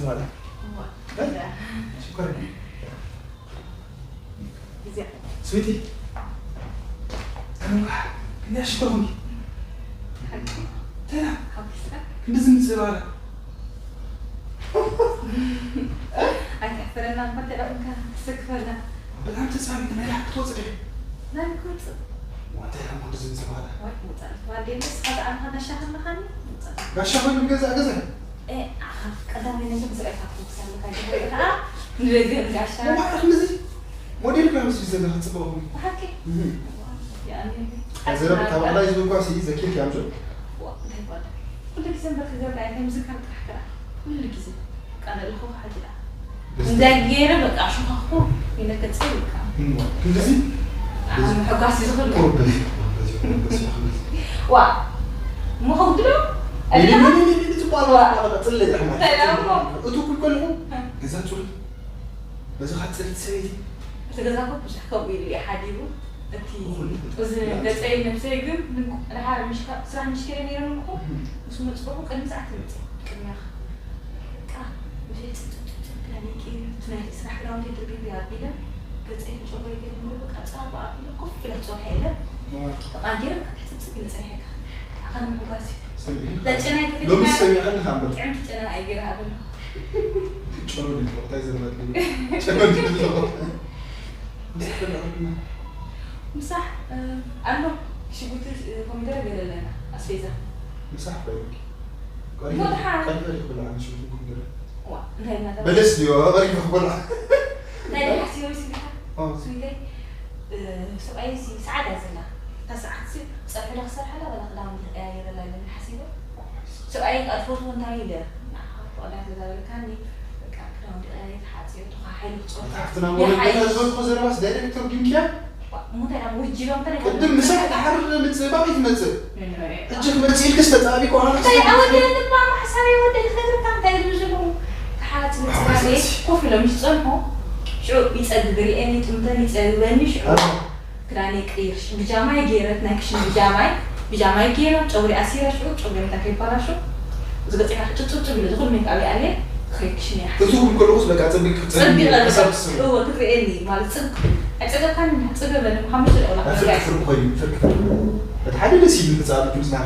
ማለት ሽኮር ስዊቲ ኣነዋ ክንደይ ሽኮር ሆንኪ ተላ ክንዲ ዝምፅእ ባላ ኣይተሕፍረና እኳ እንተ ደኣ ኮንካ ትሰክፈና። በጣም ተጻቢት ናይ ላሕቂ ትወጽእ ድሕሪ ናይ ክወጽእ ዋንተ ኢላ እሞ ክንዲ ዝምፅእ ባላ ወይ ምውጻእ ባዴ ምስ ኣጣዕምካ ጋሻ ከለኻኒ ምውጻእ ጋሻ ኮይኑ ገዛ ገዛ እ ኣኻ ቀዳማይ ነገር ምስ ርኣይካ ትፈውስ ኣለካ ድሕሪ ከኣ ንደገ ንጋሻ መባዕርኽ ምዚ ሞዴል ኮይና ምስ ዘለኻ ጽቡቕ ኹን ብሓቂ ያኔ ዘረብ ታባዕላይ ዝብል ኳ ሲ ዘኪር ያምዞ እንታይ ጓል ኩሉ ግዜ እምበር ክገብር ኣይ ምዝካር ጥራሕ ክራ ኩሉ ግዜ ቃለ ልኹ ሓጅ ደኣ እንታይ ገይረ በቃ ሽኻኹ ኢለ ገጸይ በቃ ክንድዚ ኣነ ሕጓስ ዝኽእል ቁርብ ዋ እሞ ከጉድሎ ጽልእ ሰላም እሞ እቱ ኩል ከለኹ ገዛ ጽሩይ በዚ ኻብ ጽርይቲ ሰበይቲ እቲ ገዛ እኮ ብዙሕ ከምኡ ኢሉ እዩ ሓዲሩ እቲ እዚ ገፀይ ነብሰይ ግን ድሓር ምሽካ ስራሕ ምሽከለ ነይረ ምኮ ምስ መፅኹ ቅድሚ ሰዓት ይመፅእ ቅድሚያ በቃ ምሸ ፅብፅብፅብፅብ ክዳነይ ቀይረ እቲ ናይ ስራሕ ክዳውንተይ ደርቢበ ኣቢለ ገፀይ ጨጎይ ገለ ምሩ በቃ ፀባባ ኣቢለ ኮፍ ኢለ ክፀርሐ ኢለ ተቃዲረ በቃ ትሕፅብፅብ ኢለ ፀኒሐካ ኣኸ ንምሕጓስ እዩ ጨናይ ሎሚ ሰሚዐኒ ኻምበር ጥዕምቲ ጨና ኣይገይረ ሃበኒ ጨኖ ድልቆ እንታይ ዘርባት ጨኖ ድልቆ ምሳሕ ኣሎ ሽጉርቲ ኮሚደረ ገለ ኣለና ኣስቤዛ ምሳሕ ኮይንኪ ሞድሓ ቀሪበ ዲኹ ብላ ሽጉርቲ ኮሚደረ ዋ እንታይ እናተባለ በለስ ድዮ ቀሪበ ክበላ ናይ ደሓ ሲወይ ስቢካ ኦ ስዊተይ ሰብኣይ ሲ ሰዓዳ ዘላ እታ ሰዓት ሲ ፀብሒ ዶ ክሰርሓላ ወላ ክዳውንቲ ክቀያየረላ ኢለ ሓሲበ ሰብኣይ ቃል ፈትዎ እንታይ ኢለ ንዓኻ ፍቕዳ ተዛበልካኒ በቃ ክዳውንቲ ቀያየር ሓፂዮ ተኻ ሓይሊ ክፀርሑ ታሕትና ሞለታ ዝበልኩ ዘረባስ ዳይሬክተር ጊንኪያ ሙንታይ ናብ ውጅሎም ተለ ቅድም ምሳሕ ተሓርር ምፅባቕ ይትመፅእ ሕጂ ክመፅእ ኢልክስ ተፃቢኮ እንታይ ኣወደለባ ሓሳብ የወደል ክነግርካ እንታይ ዝብዝሉ ተሓት ምፅባቤ ኮፍ ኢሎም ዝፀንሑ ሽዑ ይፀግብ ሪኤኒ ጥምተን ይፀግበኒ ሽዑ ክዳነይ ቀይር ብጃማይ ገይረት ናይ ክሽን ብጃማይ ብጃማይ ገይረ ጨጉሪ ኣሲረ ሽዑ ጨጉሪ እንታይ ከይባላሹ ዝገፂካ ጭብጭብጭብ ኢለ ዝኹሉ ሜክኣብ ይኣለ ክኸይድ ክሽን እያ እቱ ክም ከለኹስ በቃ ፅብቅ ፅብቅ ክሳብ ትስብ እወ ክትርእየኒ ማለት ፅብቅ ኣይፀገብካኒ እንዳ ፅገበኒ ሓሙሽተ ደቂቃ ፍርቂ ፍርቂ ኮይኑ ፍርቂ ፍርቂ እቲ ሓደ ደስ ይብል ተፃቢኩ ምስና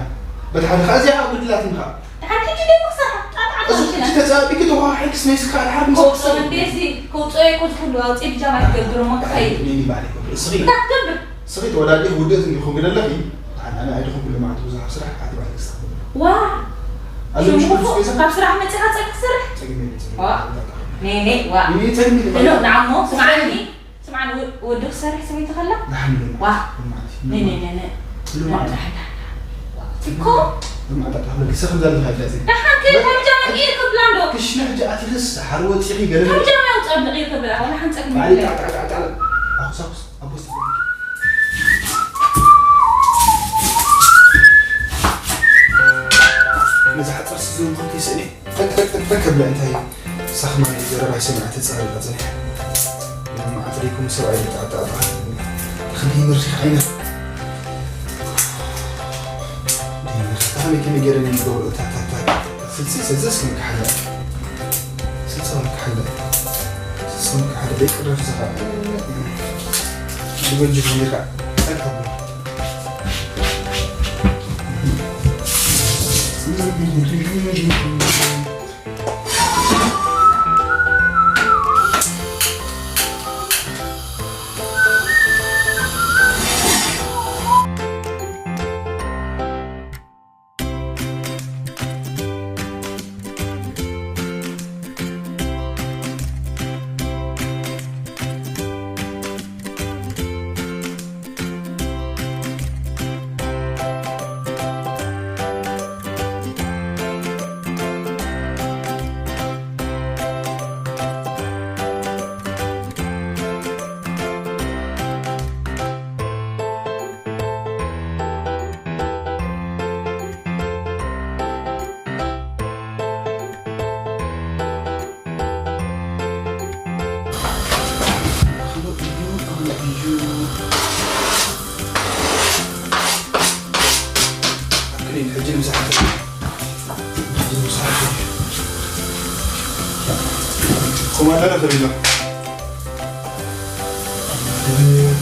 በቲ ሓደ ከዓ እዚኣ ጉድላት ምካ ድሓር ሕጂ ደይ ክሰርሓ ጣጣ እዚ ሕጂ ተፃቢኪ ተዋሓሒክስ ናይ ስካ ድሓር ምስ ከውፅኦ እንደዚ ከውፅኦ እኮ ዝኩሉ ኣውፅእ ብጃማ ትገብር እሞ ክኸይድ ኒኒ ባለ እስኺ እንታይ ክትገብር እስኺ ተወዳዲእ ውድእት እንዲኹም ግደለኺ ኣነ ኣይድኹም ኩሉ ማለት ብዙሕ ስራሕ ኣቲ ባለ ክስታ ዋ ኣለ ሽሙ ምሽኩል ስፔዛ ካብ ስራሕ መፂኻ ፀግ ትሰርሕ ፀግሜ ዋ ኔኔ ዋ ኒኒ ፀግሜ ሎ ንዓሞ ስምዓኒ ስምዓኒ ወዲ ክሰርሕ ሰበይቲ ከላ ንሓምሉ ዋ ማለት ኔኔ ኔኔ ማለት እኮ ብማዕጣ ታብለ ሰኽም ዘለ ሃጃ ዘይ ደሓን ከይድ ካብ ጃማ ቀይር ክብላ እንዶ ክሽነ ሕጂ ኣቲኽስ ሓር ወፂኺ ገለ ካብ ጃማ ኣውፅኣ ብለቕ ይር ክብላ ወላ ሓንፀግ ባሊ ጣዕጣዕጣዕጣዕ ኣኹሳኹስ ኣቦስ ነዚ ሓፃር ስዝም ኮንተይ ስእሊ ፈክፈክፈክፈክ ብለ እንታይ ሳኽማ ዘረባይ ሰሚዓ ተፃሪባ ፅኒሐ መዓት ደይኩም ሰብኣይ ጣዕጣዕጣዕ ክንደይ መርሲኻ ዓይነ ከመይ ከመይ ገይረ እየ ዝገብሮ እታ ታታ ስልሲ ሰዘስ ክንከሓለ ስልሲ ክንከሓለ ስልሲ ክንከሓለ ደይቅረፍ ዝኻ ዝበጅ ጌርካ ጠቀቡ ዋላ ረኸብ ኢሎ።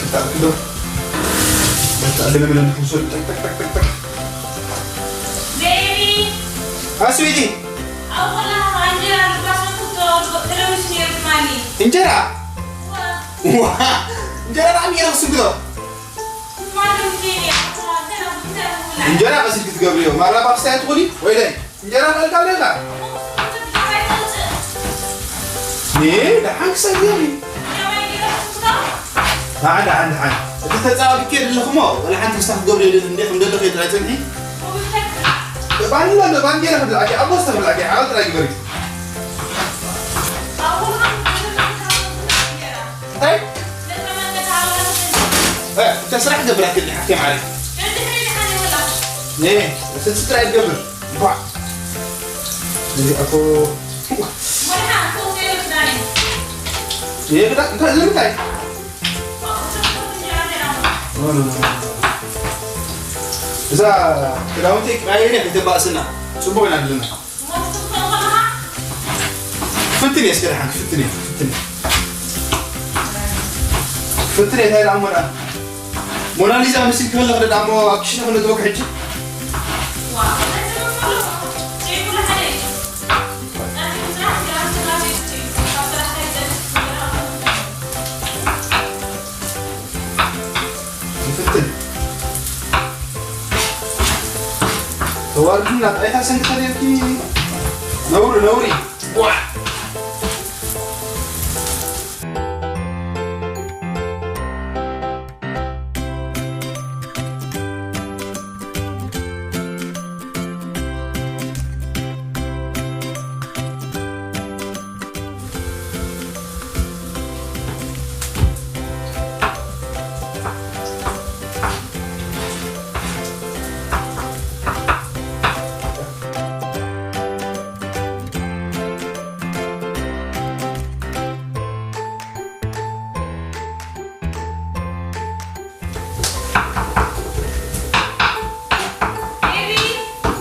ክታእክሎ። ክታእክሎ። ቤቢ። ኣስዊቲ። ኣወላ እንጀራ ልባሰ ኩቶ ተለምሽ ነርማኒ። እንጀራ? ዋ። ዋ። እንጀራ ብጣዕሚ እየ ዝስግሮ። ማለም ኬንያ። እንጀራ ቀሲል ክትገብርዮ። ማራ ባክስታይ ትኹኒ? ወይ ላይ? እንጀራ ፈልካ ኣለካ? ኔ፣ ደሓን ክሳብ ገሪ። ደሓን፣ ደሓን፣ ደሓን። እቲ ተጻዋቲ ከይድ ኣለኹሞ፣ ወላ ሓንቲ ክሳብ ክትገብርዮ የለን እንዴ፣ ከም ደለኹ የጥራይ ጽንሒ። ባንላ ዶ፣ ባንጌራ ክብላ፣ ኣኪ፣ ኣብ ወስተ ክብላ፣ ኣኪ፣ ዓወት ጥራይ ግበሪ። እንታይ? እ፣ እተ ስራሕ ገብራ ክዲ ሓኪም ዓሪ። ኔ፣ ስልሲ ጥራይ ትገብር። እንኳዕ። እዚ ኣኮ ይሄ ክዳ-፣ እንታይ፣ እዚ እንታይ? እዛ ክዳውንቲ ቀያይሪ ከተባእስና። ጽቡቕ ኢና ዘለና። ፍትን እየ እስከ ደሓን፣ ፍትን እየ፣ ፍትን እየ። ፍትን እየ፣ እንታይ ደኣ እሞ ደኣ። ሞናሊዛ ምስል ክበልኽ ደኣ እሞ ኣብ ክሽነ ክነእትወክ ሕጂ። ይፍትን። ተዋርድና፣ ጣይታ ሰንኪ ተሪርኪ። ነውሪ፣ ነውሪ። ዋ!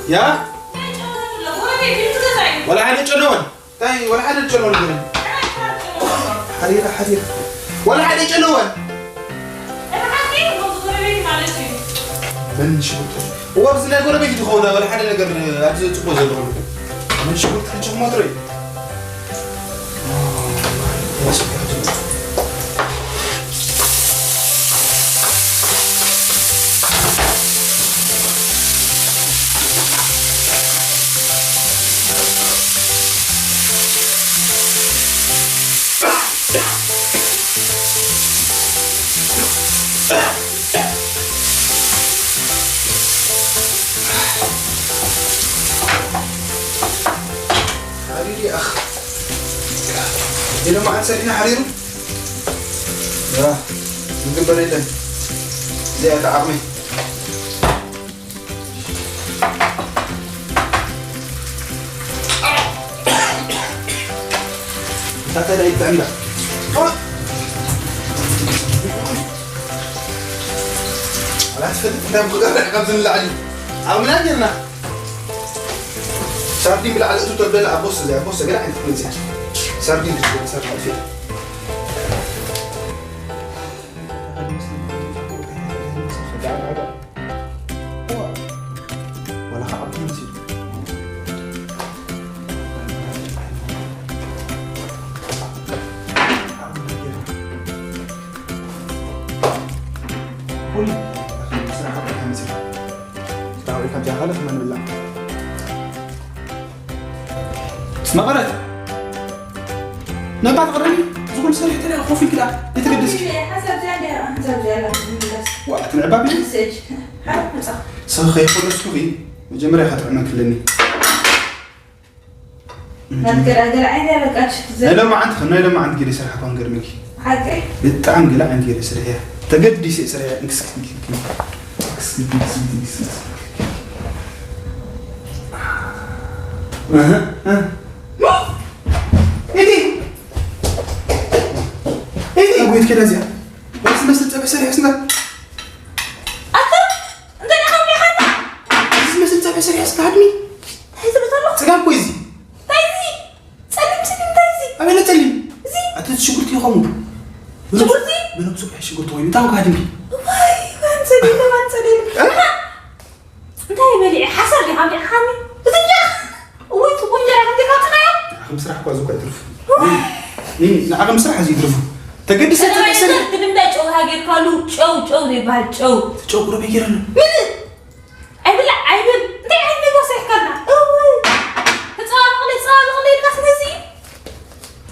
ያ? ወላ ሓደ ጨነወን። እንታይ ወላ ሓደ ጨነወን ገረን። ሓሪራ፣ ሓሪራ። ወላ ሓደ ጨነወን። መን ሽጉጥ? እዋ፣ ብዚ ናይ ጎረቤት ትኸውን፣ ወላ ሓደ ነገር ኣብዚ ጽቡቕ ዘለኹሉ። መን ሽጉጥ ሕጂ ክመትሮ እዩ? ሓሪሩ ይኣኽ። ኢሎም መዓት ሰሪሕና ሓሪሩ። ያ፣ ዝግበር የለን። እዚኣ እታ ዓቕመይ። እንታይ ተደይ ትዕንዳ? ኣላ ትፈልጥ እንታይ ብቁጠር ካብዚ ንላዕሊ። ዓቕምና ጌርና። ሳርዲን ብላዕሊ እቱ ተብለላ ኣብ ቦስ እዚኣ፣ ቦስ ገለ ዓይነት ክፍሊ እዚኣ። ሳርዲን ትብለላ፣ ሳርዲን ኣልፌ። ዋላ ከዓ ዓብዲ መሲሉ። ኩሉ ስራሕ ዓብዲ መሲሉ። ስራሕ ውዒልካ ብዝያዳ ካልእ ከማን ንብላዕ። መቐረት፣ ነባ ትቕረኒ፣ ዝኾነ ሰሪሕ ተለያ ኮፍ ኢልክ ደኣ፣ የተገደስኪ። ሓሳብ ዝያዳ፣ ሓሳብ ዝያዳ ምምላስ። ዋ፣ ትንዕባ ቢሉ? መሰጅ። ሓ፣ መጻ። ሰብ ከይፈለስኩኺ፣ መጀመርያ ከጥዕመ ክለኒ። ናትገላገል ዓይነ በቃ ሽፍዘ። ናይ ሎማዓንቲ፣ ናይ ሎማዓንቲ ገለ ስራሕ እኳ ንገርመኪ። ሓቂ? ብጣዕሚ ገለ ዓይነት ገለ ስራሕ እያ። ተገዲሰ ስራሕ እያ። እንክስክስ፣ እንክስክስ፣ እንክስክስ። እህ፣ እህ። ኢቲ! ኢቲ! ኣጎይት ከዳ እዚኣ። ወይስ መስል ጸብሒ ሰሪሐ ስንዳ? ኣታ እንታይ ኢኻ ኣቢኻና? እዚ መስል ጸብሒ ሰሪሐ ስንዳ ሃድሚ? እንታይ ትብል ኣለኻ? ጽጋብ እኮ እዩ እዚ። እንታይ እዚ? ጸሊም ስኒ እንታይ እዚ? ኣበለ ጸሊም? ሽጉርቲ? ብነብሱ ቀይ ሽጉርቲ ኮይኑ እንታይ ካብ ድንኪ ወይ ወንሰሊለ ወንሰሊለ እንታይ በሊዐ ሓሳብ ይሃብ ሓሚ እቲ እንጀራ ወይ ጽቡቅ እንጀራ ከምቲ ካትናዮ ንዓኹም ስራሕ እኳ ዝኳ ይትርፉ ንዓኹም ስራሕ እዚ ይትርፉ ተገድሰ ተገድሰ ትልምዳ ጨው ሃገርካሉ ጨው ጨው ዘይበሃል ጨው ጨው ቁሩብ ይገይረሉ ምን ኣይብላዕ ኣይብል እንታይ ዓይነት ምግቢ ሰሪሕካልና እውይ ተፀባብቕለይ ፀባብቕለይ ኢልካ ስለዚ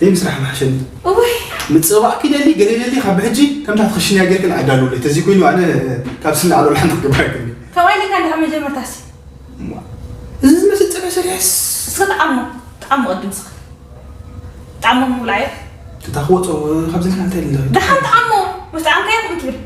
ይህ ምስራሕ ማሕሸኒ እውይ ምፅባቕ ክደሊ ገለ ይደሊ ካብ ብሕጂ ከምታ ትኽሽንያ ጌርክን ኣዳልውለይ ተዚ ኮይኑ ኣነ ካብ ስኒ ኣልወላ ሓንቲ ክገብራ ይክእል ተባይለካ እንዲኻ መጀመርታሲ እዚ ዝመስል ፀብሒ ሰሪሐስ እስከ ጣዕሞ ጣዕሞ ቅድም ስኻ ጣዕሞ ምብላዕ እዩ እታ ክወፆ ካብዚ ንካ እንታይ ልለ ደሓን ጣዕሞ ምስ ጣዕምካዮ ከምኡ ትብል